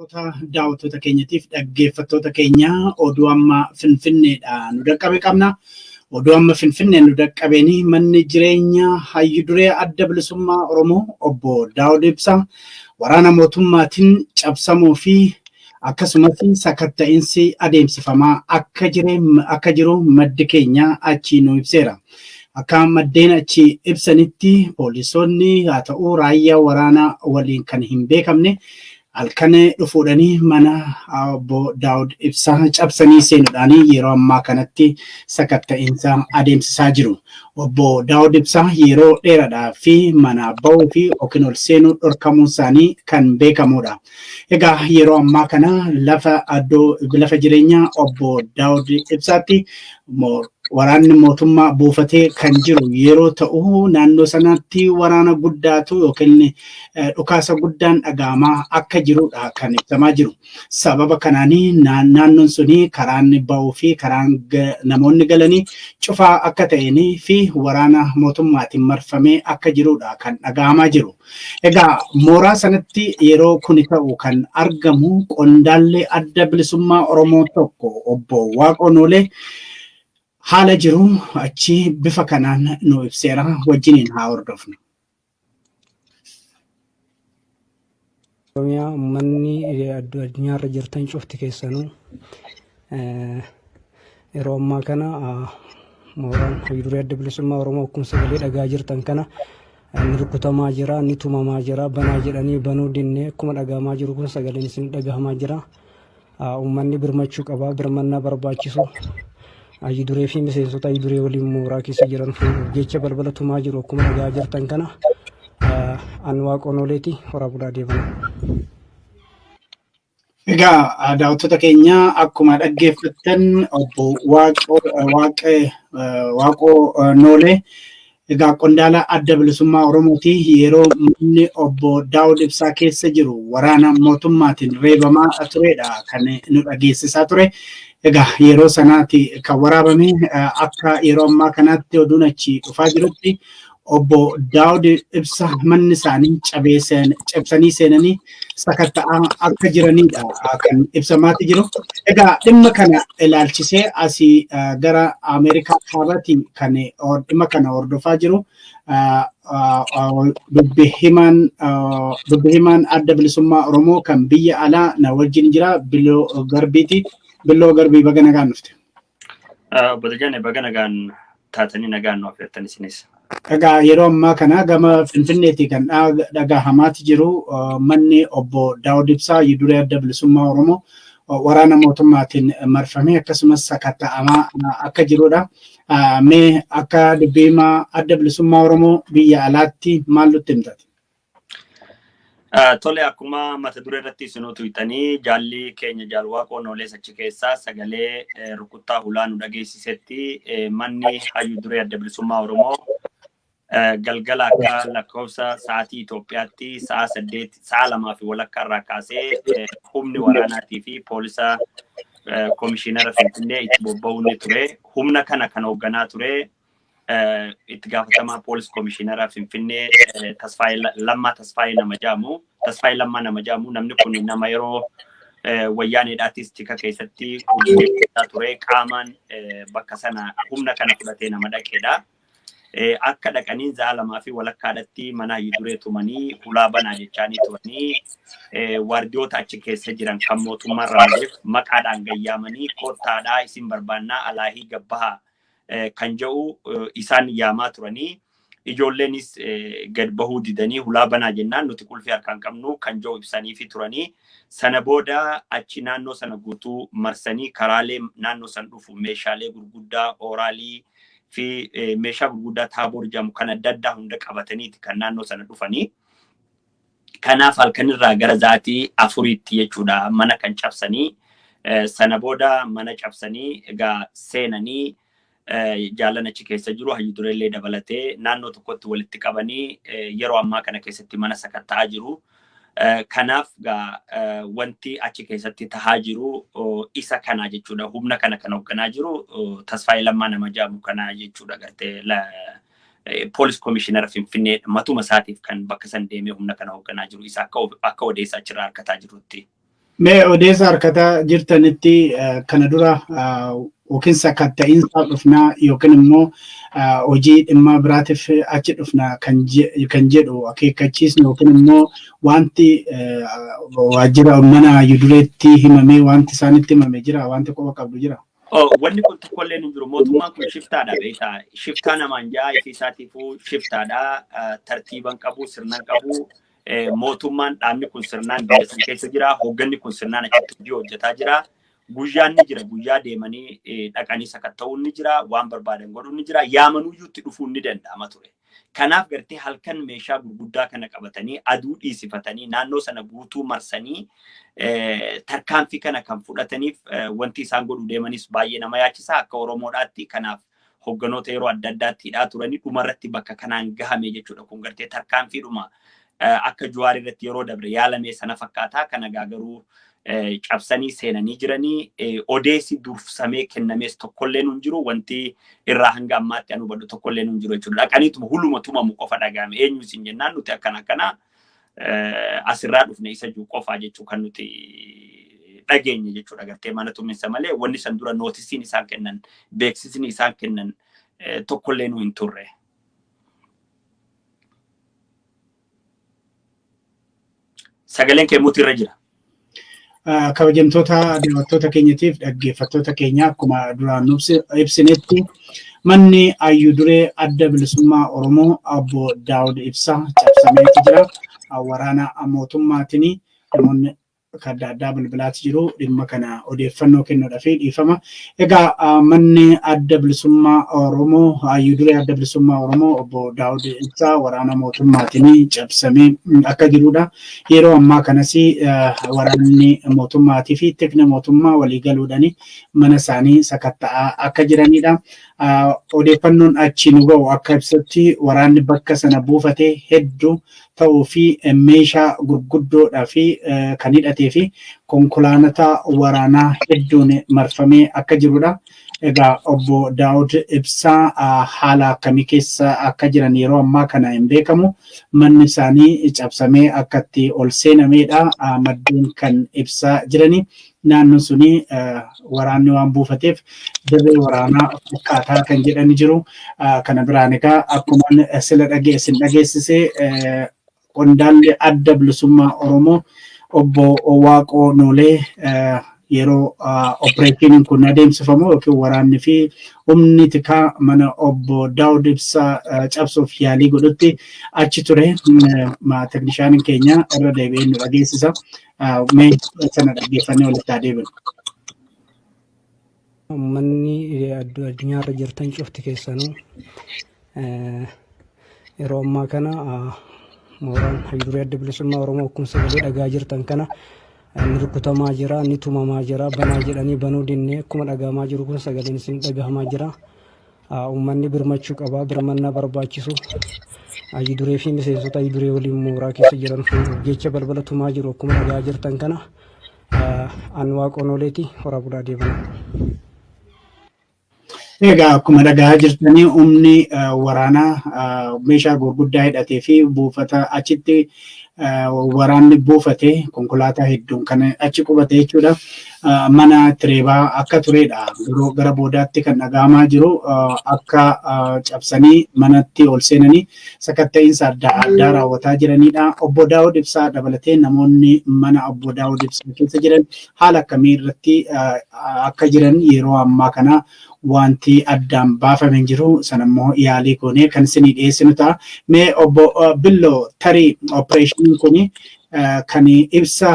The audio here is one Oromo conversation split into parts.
Kabajamtoota daawwattoota keenyatiif dhaggeeffattoota keenya, oduu amma Finfinneedha nu dhaqqabe qabna. Oduu amma Finfinnee nu dhaqqabeeni manni jireenya hayyu duree Adda Bilisummaa Oromoo Obbo Daawud Ibsaa waraana mootummaatiin cabsamuu fi akkasumas sakatta'insi adeemsifamaa akka jiru maddi keenya achii nu ibseera. Akka maddeen achi ibsanitti, poolisoonni haa ta'u raayyaa waraanaa waliin kan hin beekamne halkan dhufuudhanii mana Obbo Daawud Ibsaa cabsanii seenuudhaan yeroo ammaa kanatti sakatta'insa adeemsisaa jiru. Obbo Daawud Ibsaa yeroo dheeraadhaa fi mana bahuu fi yookiin ol seenuu dhorkamuun isaanii kan beekamudha. Egaa yeroo ammaa kana lafa jireenyaa Obbo Daawud Ibsaatti waraanni mootummaa buufatee kan jiru yeroo ta'u, naannoo sanatti waraana guddaatu yookiin dhukaasa guddaan dhaga'amaa akka jirudha kan ibsamaa jiru. Sababa kanaanii naannoon suni karaan bahuu fi karaan namoonni galanii cufaa akka ta'eenii fi waraana mootummaatiin marfamee akka jirudha kan dhaga'amaa jiru. Egaa mooraa sanatti yeroo kuni ta'u kan argamu qondaallee Adda Bilisummaa Oromoo tokko Obbo Waaqoo Noolee haala jiru achi bifa kanaan nu ibseera, wajjiniin haa hordofnu. Oromiyaa, uummanni addunyaarra jirtan cufti keessanuu, yeroo ammaa kana mooraan hayyuduree Adda Bilisummaa Oromoo akkuma sagalee dhagaa jirtan kana ni rukutamaa jira, ni tumamaa jira. Banaa jedhanii banuu dinnee akkuma dhagahamaa jiru kun sagaleen isin dhagahamaa jira. Uummanni birmachuu qaba, birmannaa barbaachisu. Hayyuduree fi miseensota hayyuduree waliin mooraa keessa jiran fuudhuuf jecha balbala tumaa jiru akkuma dhagaa jirtan kana. An Waaqoo Nooleeti, horaa bulaa deebanaa. Egaa daawwattoota keenya, akkuma dhaggeeffattan Obbo Waaqoo Noolee egaa qondaala Adda Bilisummaa Oromooti, yeroo manni Obbo Daawud Ibsaa keessa jiru waraana mootummaatiin reebamaa turedha kan nu dhageessisaa ture. Egaa yeroo sanaati kan waraabame. Akka yeroo ammaa kanaatti oduun achi dhufaa jirutti Obbo Daawud Ibsaa manni isaanii cabsanii seenanii sakatta'aa akka jiranidha kan ibsamaatti jiru. Egaa dhimma kana ilaalchisee asii gara Ameerikaa Kaabaatti kan dhimma kana hordofaa jiru dubbi himaan Adda Bilisummaa Oromoo kan biyya alaa na wajjin jira, Biloo Garbiiti. Biloo Garbii, baga nagaan dhufte. Obbo Dajanee, baga nagaan taatanii nagaan nu affeertan isinis. Egaa yeroo ammaa kana gama Finfinneetti kan dhagahamaati jiru manni Obbo Daawud Ibsaa, duree Adda Bilisummaa Oromoo, waraana mootummaatiin marfamee akkasumas sakatta'amaa akka jirudha. Mee akka dubbii himaa Adda Bilisummaa Oromoo biyya alaatti maal nutti himtati? Tole, akkuma mata duree irratti isinuu tuqxanii, jaalli keenya Jaal Waaqoo Noolees achi keessaa sagalee rukuttaa hulaa nu dhageessisetti, manni hayyu duree Adda Bilisummaa Oromoo galgala akka lakkoofsa sa'aatii Itoophiyaatti sa'a 8, sa'a 2:30 irraa kaasee humni waraanaatii fi poolisa komishinara Finfinnee itti bobba'uun ni ture. Humna kana kan hoogganaa ture itti gaafatamaa poolis komishinara Finfinnee Tasfaayee Lammaa, Tasfaayee nama jedhamu, Tasfaayee Lammaa nama jedhamu. Namni kun nama yeroo Wayyaaneedhaatis tika keessatti hojii ture, qaamaan bakka sana humna kana fudhatee nama dhaqeedha. Akka dhaqaniin sa'a 2:30tti mana hayyu duree tumanii hulaa banaa jechaanii turanii, waardiyoota achi keessa jiran kan mootummaan ramadeef maqaadhaan gayyaamanii "Koottaadhaa, isin barbaannaa, alaahii gabbahaa" kan jedhu isaan yaamaa turanii, ijoolleenis gad bahuu didanii hulaa banaa jennaan "Nuti qulfii harkaan qabnu" kan jedhu ibsaniifi turanii. Sana booda achi naannoo sana guutuu marsanii karaalee naannoo san dhufu meeshaalee gurguddaa ooraalii fi meeshaa gurguddaa taaboor jedhamu kan adda addaa hunda qabataniiti kan naannoo sana dhufanii. Kanaaf halkanirraa gara sa'aatii 4tti jechuudha mana kan cabsanii. Sana booda mana cabsanii egaa seenanii jaalan achi keessa jiru, hayyu dureellee dabalatee, naannoo tokkotti walitti qabanii yeroo ammaa kana keessatti mana sakatta'aa jiru. Kanaaf gaa wanti achi keessatti tahaa jiru isa kana jechuudha. Humna kana kan hoogganaa jiru Tasfaayee Lammaa nama jedhamu kana jechuudha, gartee poolis komishinara Finfinnee matuma isaatiif kan bakka san deemee humna kana hoogganaa jiru isa, akka odeessaa achirraa harkataa jirutti. Mee odeessa harkataa jirtanitti kana dura yookiin sakatta'iinsaaf dhufnaa yookiin immoo hojii dhimma biraatiif achi dhufnaa kan jedhu akeekkachiisni yookiin immoo wanti waajjira mana hayyu-dureetti himamee wanti isaanitti himame jira, wanti quba qabdu jira? Wanni kun tokkollee hin jiru. Mootummaan kun shiftaadha beektaa. Shiftaa namaan ja'a ifii isaatiifuu shiftaadha. Tartiiban qabu, sirnan qabu. Mootummaan dhaabni kun sirnaan biyya san keessa jira. Hoogganni kun sirnaan achitti hojii hojjetaa jira. Guyyaan ni jira. Guyyaa deemanii dhaqanii sakatta'uun ni jira. Waan barbaadan godhuun ni jira. Yaamanuyyuu itti dhufuun ni danda'ama ture. Kanaaf gartee halkan meeshaa gurguddaa kana qabatanii aduu dhiisifatanii naannoo sana guutuu marsanii tarkaanfii kana kan fudhataniif wanti isaan godhuu deemanis baay'ee nama yaachisa. Akka Oromoodhaatti kanaaf hogganoota yeroo adda addaatti hidhaa turanii dhumarratti bakka kanaan gahame jechuudha. Kun gartee tarkaanfiidhuma akka Jawaar irratti yeroo dabre yaalame sana fakkaata. Kana garuu cabsanii seenanii jiranii odeessi dursamee kennamees tokkollee hin jiru. Wanti irraa hanga ammaatti anu hubadhu tokkollee hin jiru jechuudha. Dhaqaniituma huluma tumamu qofa dhagahame. Eenyu isin jennaan nuti akkana akkana asirraa dhufne isa jiru qofaa jechuu kan nuti dhageenye jechuudha. Gartee mana tuminsa malee wanni san dura nootisiin isaan kennan, beeksisni isaan kennan tokkollee nu hin turre. Sagaleen kee muti irra jira. Kabajamtoota daawwattoota keenyatiif dhaggeeffattoota keenya, akkuma duraan ibsinetti manni hayyu-duree Adda Bilisummaa Oromoo Obbo Daawud Ibsaa cabsameeti jira. Waraana mootummaatiin namoonni adda addaa bilbilaati jiru dhimma kana odeeffannoo kennuudhaaf, dhiifama. Egaa manni Adda Bilisummaa Oromoo, hayyu-duree Adda Bilisummaa Oromoo Obbo Daawud Ibsaa waraana mootummaatiin cabsamee akka jirudha. Yeroo ammaa kanas waraanni mootummaatii fi tikni mootummaa walii galuudhaan mana isaanii sakatta'aa akka jiranidha. Odeeffannoon achi nu ga'u akka ibsutti waraanni bakka sana buufatee hedduu ta'uu fi meeshaa gurguddoodhaa fi kan hidhatee fi konkolaataa waraanaa hedduun marfamee akka jirudha. Egaa Obbo Daawud Ibsaa haala akkamii keessa akka jiran yeroo ammaa kana hin beekamu. Manni isaanii cabsamee akka itti ol seenamedha. Maddeen kan ibsaa jirani. Naannoon suni waraanni waan buufateef dirree waraanaa fakkaataa kan jedhani jiru. Kana biraan egaa akkuma sila dhageessin dhageessise qondaalli Adda Bilisummaa Oromoo Obbo Waaqoo Noolee yeroo opereeshiniin kun adeemsifamu yookiin waraanni fi humni tikaa mana Obbo Daawud Ibsaa cabsuuf yaalii godhutti achi ture. Teknishaaniin keenya irra deebi'ee nu dhageessisa. Mee sana dhaggeeffannee walitti haa deebinu. Uummanni addunyaarra jirtan cufti keessanuu, yeroo ammaa kana mooraan hayyuduree Adda Bilisummaa Oromoo akkuma sagalee dhagaa jirtan kana ni rukutamaa jira, ni tumamaa jira. Banaa jedhanii banuu dinnee, akkuma dhagahamaa jiru kun sagaleen isin dhagahamaa jira. Uummanni birmachuu qaba, birmannaa barbaachisu. Hayyuduree fi miseensota hayyuduree waliin mooraa keessa jiran fuudhuuf jecha balbala tumaa jiru akkuma dhagaa jirtan kana. An Waaqoon Ooleeti, horaa bulaa deemanaa. Egaa akkuma dhagaa jirtanii humni waraanaa meeshaa gurguddaa hidhatee fi buufata achitti waraanni buufate konkolaataa hedduun kan achi qubate jechuudha. Mana tireebaa akka turedha. Yeroo gara boodaatti kan dhagahamaa jiru akka cabsanii manatti ol seenanii sakatta'iinsa adda addaa raawwataa jiranidha. Obbo Daawud Ibsaa dabalatee namoonni mana Obbo Daawud Ibsaa keessa jiran haala akkamii irratti akka jiran yeroo ammaa kana wanti addaan baafame hin jiru. Sanammoo yaalii goonee kan isinii dhiyeessinu ta'a. Mee Obbo Billoo, tarii opereeshiniin kun kan ibsa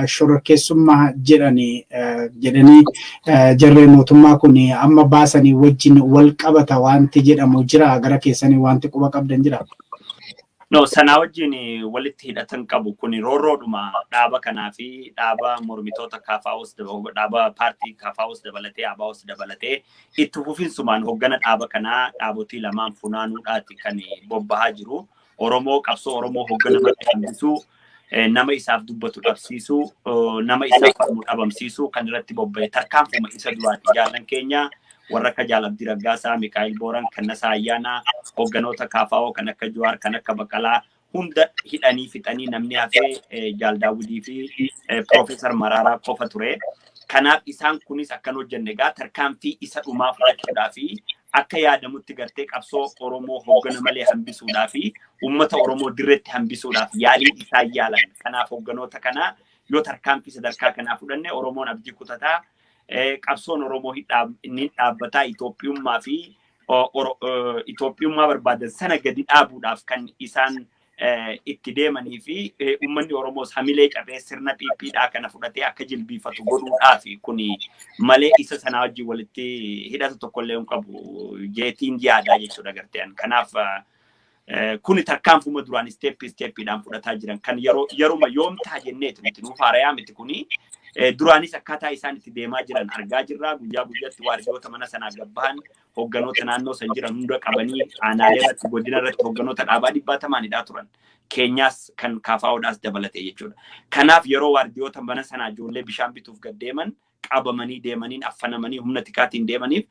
shororkeessummaa jedhanii jedhanii jarree mootummaa kun amma baasanii wajjin wal qabata wanti jedhamu jira, gara keessanii wanti quba qabdan jira? No, sanaa wajjin walitti hidhatan qabu. Kun roorroodhuma dhaaba kanaa fi dhaaba mormitoota KFOs, dhaaba paartii KFOs dabalatee, ABOs dabalatee itti fufinsumaan hoggana dhaaba kanaa dhaabotii lamaan funaanuudhaati kan bobbahaa jiru. Oromoo, qabsoo Oromoo hoggana malee hambisuu, nama isaaf dubbatu dhabsiisuu, nama isaaf falmu dhabamsiisuu kan irratti bobba'e tarkaanfuma isa duraati. Jaallan keenya warra akka Jaal Abdii Raggaasaa, Mikaa'el Booran, Kannasaa Ayyaanaa, hogganoota KFO kan akka Jawaar, kan akka Baqqalaa, hunda hidhanii fixanii namni hafee Jaal Daawudii fi Piroofeesar Maraaraa qofa ture. Kanaaf isaan kunis akkan hojjenne egaa tarkaanfii isa dhumaa fudhachuudhaa fi akka yaadamutti gartee qabsoo Oromoo hoggana malee hambisuudhaa fi uummata Oromoo dirreetti hambisuudhaaf yaalii isaan yaalan. Kanaaf hogganoota kanaa yoo tarkaanfii sadarkaa kanaa fudhanne Oromoon abdii kutataa, qabsoon Oromoo ni dhaabbataa, Itoophiyummaa fi Itoophiyummaa barbaadan sana gadi dhaabuudhaaf kan isaan itti deemanii fi uummanni Oromoos hamilee cabee sirna PPdhaa kana fudhatee akka jilbiifatu godhuudhaaf kuni malee isa sanaa wajjin walitti hidhata tokkollee hin qabu jeetiin yaadaa jechuudha garteen. Kanaaf kuni tarkaanfuma duraan step steppiidhaan fudhataa jiran kan yeroo yeruma yoomtaa jenneeti miti, nuuf haarayaa miti kuni. Duraanis akkaataa isaan itti deemaa jiran argaa jirra. Guyyaa guyyaatti waardiyoota mana sanaa gabbahan, hogganoota naannoo san jiran hunda qabanii aanaalee irratti, godina irratti hogganoota dhaabaa dhibbaatamaan hidhaa turan. Keenyaas kan kaafaa'uudhaas dabalatee jechuudha. Kanaaf yeroo waardiyoota mana sanaa ijoollee bishaan bituuf gad deeman qabamanii deemaniin affanamanii humna tikaatiin deemaniif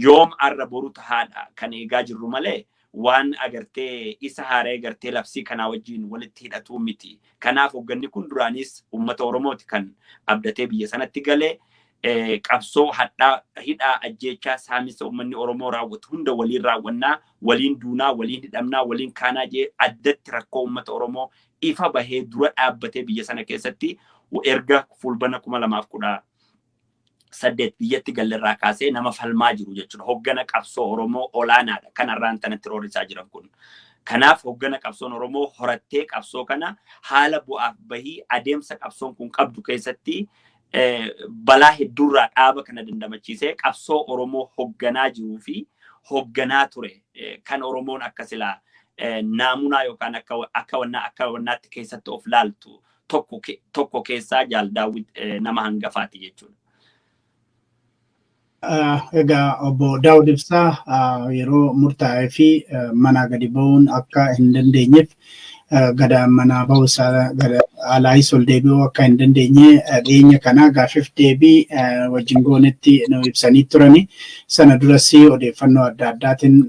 yoom arra boru tahaadha kan eegaa jirru malee waan agartee isa haaree gartee labsii kanaa wajjin walitti hidhatuu miti. Kanaaf hoogganni kun duraanis uummata Oromooti kan abdatee biyya sanatti galee qabsoo hadhaa, hidhaa, ajjeechaa, saamisa uummanni Oromoo raawwatu hunda waliin raawwannaa, waliin duunaa, waliin hidhamnaa, waliin kaanaa jee addatti rakkoo uummata Oromoo ifa bahee dura dhaabbatee biyya sana keessatti erga Fulbana 2018 biyyatti gallerraa kaasee nama falmaa jiru jechuudha. Hoggana qabsoo Oromoo olaanaadha kan har'aan tanatti roorrisaa jiran kun. Kanaaf hoggana qabsoon Oromoo horattee qabsoo kana haala bu'aaf bahii adeemsa qabsoon kun qabdu keessatti balaa hedduurraa dhaaba kana dandamachiisee qabsoo Oromoo hogganaa jiruu fi hogganaa ture kan Oromoon akka silaa naamunaa yookaan akka wannaatti keessatti of laaltu tokko keessaa Jaal Daawwit nama hangafaati jechuudha. Egaa obbo Daawud Ibsaa yeroo murtaa'ee fi manaa gadi ba'uun akka hin dandeenyeef, gada manaa ba'uu isaa gada alaayis ol deebi'uu akka hin dandeenye dhiyeenya kana gaaffiif deebii wajjin goonetti nu ibsanii turani. Sana duras odeeffannoo adda addaatiin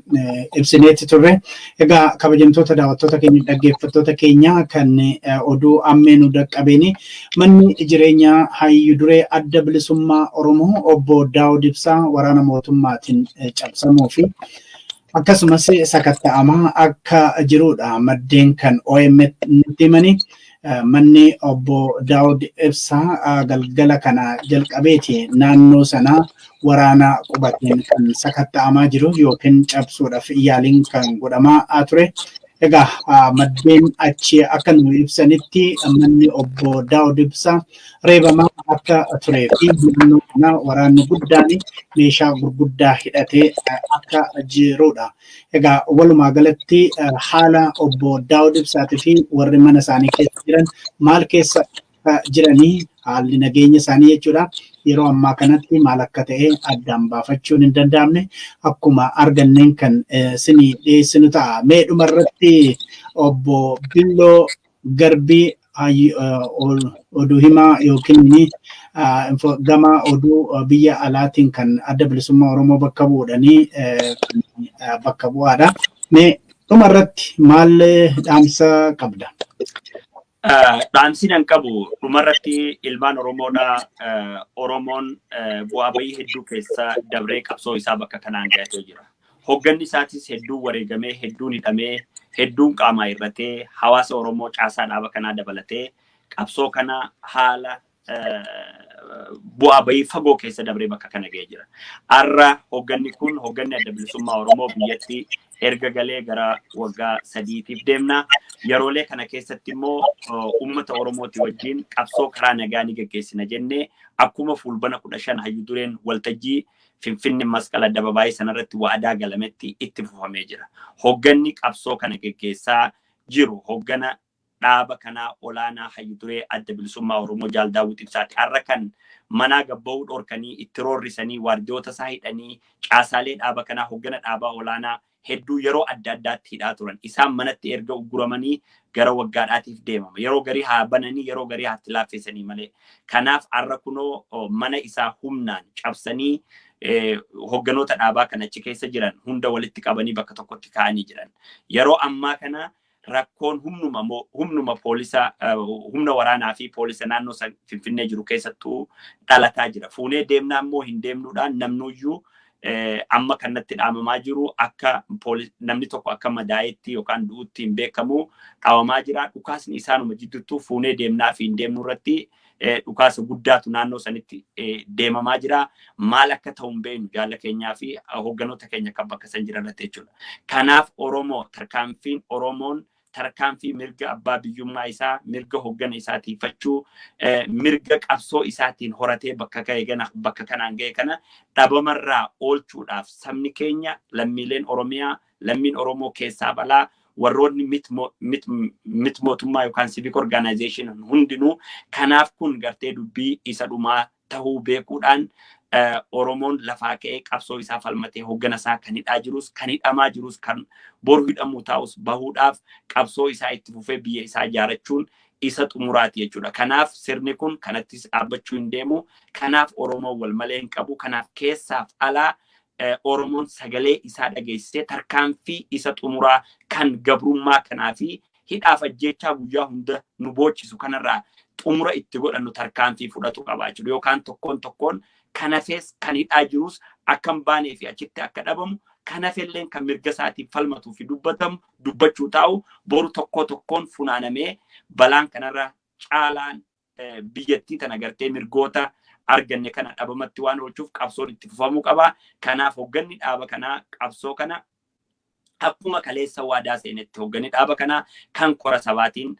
ibsineetti turre. Egaa kabajamtoota daawwattoota keenya, dhaggeeffattoota keenya, kan oduu ammee nu dhaqqabeeni manni jireenyaa hayyu duree Adda Bilisummaa Oromoo obbo Daawud Ibsaa waraana mootummaatiin cabsamuu fi akkasumas sakatta'amaa akka jirudha maddeen kan OMN nutti himani. Manni obbo Daawud Ibsaa galgala kana jalqabeeti naannoo sanaa waraana qubateen kan sakatta'amaa jiru yookiin cabsuudhaaf yaaliin kan godhamaa ture. Egaa maddeen achi akka nu ibsanitti manni obbo Daawud Ibsaa reebamaa akka turee fi naannoo kana waraanni guddaan meeshaa gurguddaa hidhatee akka jirudha. Egaa walumaa galatti haala obbo Daawud Ibsaatii fi warri mana isaanii keessa jiran maal keessa jiranii, haalli nageenya isaanii jechuudha. Yeroo ammaa kanatti maal akka ta'e addaan baafachuun hin danda'amne, akkuma arganneen kan isinii dhiyeessinu ta'a. Mee dhumarratti obbo Billoo Garbii, oduu himaa yookiin gama oduu biyya alaatiin kan Adda Bilisummaa Oromoo bakka bu'uudhanii bakka bu'aadha. Mee dhumarratti maal dhaamsa qabda? Dhaamsi nan qabu dhumarratti ilmaan Oromoodha. Oromoon bu'aa bahii hedduu keessa dabree qabsoo isaa bakka kanaan gahatee jira. Hogganni isaatis hedduun wareegamee, hedduun hidhamee, hedduun qaamaa irratee, hawaasa Oromoo caasaa dhaaba kanaa dabalatee qabsoo kana haala bu'aa bahii fagoo keessa dabree bakka kana ga'ee jira. Har'a hogganni kun, hogganni Adda Bilisummaa Oromoo biyyatti erga galee gara waggaa 3tiif deemna. Yeroolee kana keessatti immoo uummata Oromooti wajjin qabsoo karaa nagaa ni geggeessina jennee akkuma Fulbana 15 hayyu dureen waltajjii Finfinne Masqal Addababaayii sanarratti wa'adaa galametti itti fufamee jira. Hogganni qabsoo kana geggeessaa jiru hoggana dhaaba kanaa olaanaa hayyu duree Adda Bilisummaa Oromoo Jaal Daawwit Ibsaati. Har'a kan manaa gabba'uu dhorkanii itti roorrisanii, waardiyoota isaa hidhanii, caasaalee dhaaba kanaa, hoggana dhaabaa olaanaa hedduu yeroo adda addaatti hidhaa turan. Isaan manatti erga ugguramanii gara waggaadhaatiif deemama. Yeroo garii haa bananii, yeroo garii haa itti laaffisanii malee. Kanaaf har'a kunoo mana isaa humnaan cabsanii hogganoota dhaabaa kan achi keessa jiran hunda walitti qabanii bakka tokkotti kaa'anii jiran. Yeroo ammaa kana Rakkoon humnuma poolisa, humna waraanaa fi poolisa naannoo Finfinnee jiru keessattuu dhalataa jira. Fuunee deemnaa immoo hin deemnuudhaan namnuyyuu amma kanatti dhaamamaa jiru, akka namni tokko akka madaa'etti yookaan du'utti hin beekamu dhawamaa jira. Dhukaasni isaanuma jidduutti fuunee deemnaa fi hin deemnu irratti dhukaasa guddaatu naannoo sanitti deemamaa jira. Maal akka ta'u hin beeknu jaalla keenyaa fi hoogganoota keenya kan bakka san jiran irratti jechuudha. Kanaaf Oromoo tarkaanfiin Oromoon tarkaanfii mirga abbaa biyyummaa isaa, mirga hooggana isaa tiifachuu, mirga qabsoo isaatiin horatee bakka ga'e kana, bakka kanaan ga'e kana dhabamarraa oolchuudhaaf sabni keenya, lammiileen Oromiyaa, lammiin Oromoo keessaa balaa, warroonni mit mootummaa yookaan civic organization hundinuu, kanaaf kun gartee dubbii isa dhumaa tahuu beekuudhaan Oromoon lafaa ka'ee qabsoo isaa falmatee hoggana isaa kan hidhaa jirus, kan hidhamaa jirus, kan boru hidhamuu taa'us bahuudhaaf qabsoo isaa itti fufee biyya isaa ijaarrachuun isa xumuraati jechuudha. Kanaaf sirni kun kanattis dhaabbachuu hin deemu. Kanaaf Oromoon wal malee hin qabu. Kanaaf keessaaf alaa Oromoon sagalee isaa dhageessisee tarkaanfii isa xumuraa kan gabrummaa kanaa fi hidhaaf ajjeechaa guyyaa hunda nu boochisu kanarraa xumura itti godhannu tarkaanfii fudhatu qaba jechuudha. Yookaan tokkoon tokkoon kanafees kan hidhaa jirus akka hin baanee fi achitti akka dhabamu, kanafelleen kan mirga isaatiif falmatuu fi dubbatamu dubbachuu taa'u, boru tokko tokkoon funaanamee balaan kanarra caalaan biyyattii tana gartee mirgoota arganne kana dhabamatti waan oolchuuf qabsoon itti fufamuu qaba. Kanaaf hoogganni dhaaba kanaa qabsoo kana akkuma kaleessa waadaa seenetti, hoogganni dhaaba kanaa kan kora sabaatiin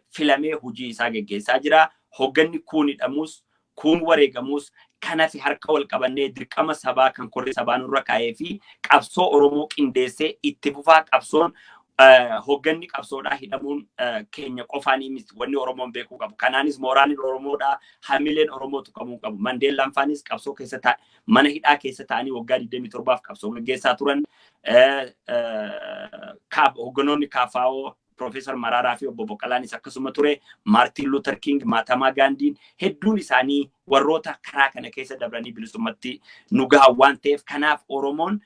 filamee hojii isaa geggeessaa jira. Hoogganni kuun hidhamus, kuun wareegamus, kanafi harka wal qabannee dirqama sabaa kan korri sabaa nurra kaa'ee fi qabsoo Oromoo qindeessee itti fufaa. Qabsoon hoogganni qabsoodhaa hidhamuun keenya qofaanii miti wanni Oromoon beekuu qabu. Kanaanis mooraaliin Oromoodhaa, hamileen Oromoo tuqamuu qabu. Mandeellaan faanis qabsoo keessa mana hidhaa keessa ta'anii waggaa 27f qabsoo gaggeessaa turan. Hoogganoonni KFO Profeesar Maraaraa fi obbo Boqqalaanis akkasuma ture. Maartiin Luther King, Maatamaa Gaandiin hedduun isaanii warroota karaa kana keessa dabranii bilisummatti nu gahan waan ta'eef, kanaaf Oromoon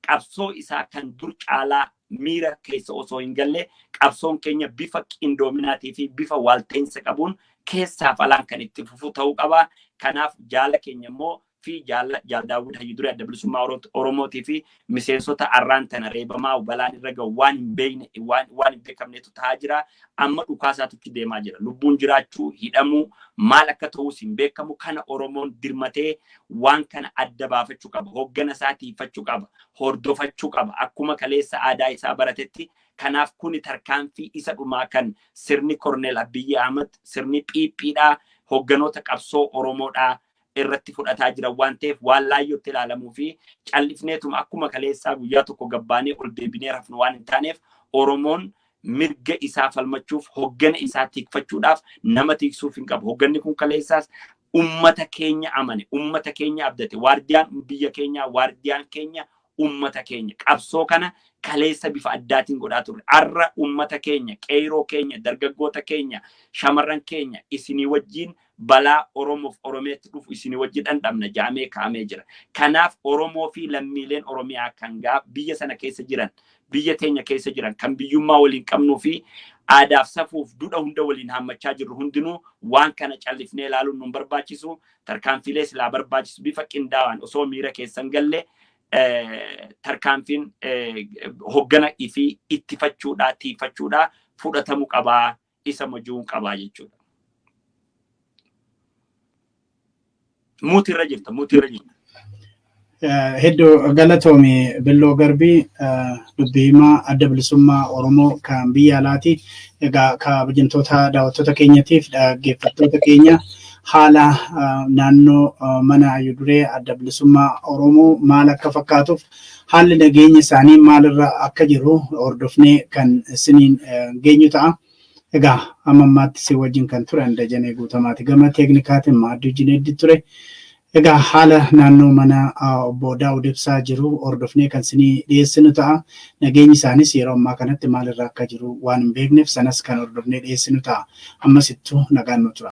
qabsoo isaa kan dur caalaa miira keessa osoo hin galle qabsoon keenya bifa qindoominaatii fi bifa waalta'insa qabuun keessaaf alaan kan itti fufu ta'uu qaba. Kanaaf jaala keenya immoo fi jaal Daawud Hayyuduree Adda Bilisummaa Oromootii fi miseensota arraan tana reebamaa balaan irra gahu waan hin beekne, waan hin beekamnetu ta'aa jira. Amma dhukaasaatu deemaa jira. Lubbuun jiraachuu, hidhamuu, maal akka ta'us hin beekamu. Kana Oromoon dirmatee waan kana adda baafachuu qaba. Hoggana isaa tiifachuu qaba. Hordofachuu qaba. Akkuma kaleessa aadaa isaa baratetti. Kanaaf kuni tarkaanfii isa dhumaa kan sirni Korneel Abiyyi Ahmad, sirni Phiiphiidhaa, hogganoota qabsoo Oromoodhaa irratti fudhataa jiran waan ta'eef, waan laayyootti ilaalamuu fi callifneetuma akkuma kaleessaa guyyaa tokko gabbaanee ol deebinee rafnu waan hin taaneef, Oromoon mirga isaa falmachuuf, hoggana isaa tikfachuudhaaf nama tiksuuf hin qabu. Hogganni kun kaleessaas ummata keenya amane, ummata keenya abdate, waardiyaan biyya keenyaa, waardiyaan keenya ummata keenya. Qabsoo kana kaleessa bifa addaatiin godhaa turre. Arra ummata keenya, qeeroo keenya, dargaggoota keenya, shamarran keenya isinii wajjin balaa Oromoof Oromiyaatti dhufu isinii wajjin dhandhamna jaamee kaa'amee jira. Kanaaf Oromoo fi lammiileen Oromiyaa kan biyya sana keessa jiran, biyya teenya keessa jiran, kan biyyummaa waliin qabnuu fi aadaaf safuuf duudha hunda waliin haammachaa jirru hundinuu waan kana callifnee ilaaluun nun barbaachisu. Tarkaanfiilee silaa barbaachisu bifa qindaa'aan osoo miira keessan galle tarkaanfiin hoggana ifii ittifachuudhaa, tiifachuudhaa fudhatamuu qabaa, isa majuun qabaa jechuudha. Muutii irra jirta, muutii irra jirta. Hedduu galatoomi Billoo Garbii, dubbii himaa Adda Bilisummaa Oromoo kan biyya alaati. Egaa kabajamtoota daawwattoota keenyatiif dhaggeeffattoota keenya, haala naannoo mana hayyuduree Adda Bilisummaa Oromoo maal akka fakkaatuuf haalli nageenya isaanii maalirra akka jiru hordofnee kan isiniin geenyu ta'a. Egaa amma ammaatti si wajjin kan ture Dajanee Guutamaati. Gama teeknikaatiin Maadduu Jineeddi ture. Egaa haala naannoo mana obbo Daawud Ibsaa jiru hordofnee kan isinii dhiyeessinu ta'a. Nageenyi isaanis yeroo ammaa kanatti maalirra akka jiru waan hin beekneef sanas kan hordofnee dhiyeessinu ta'a. Ammasittuu nagaan nu tura.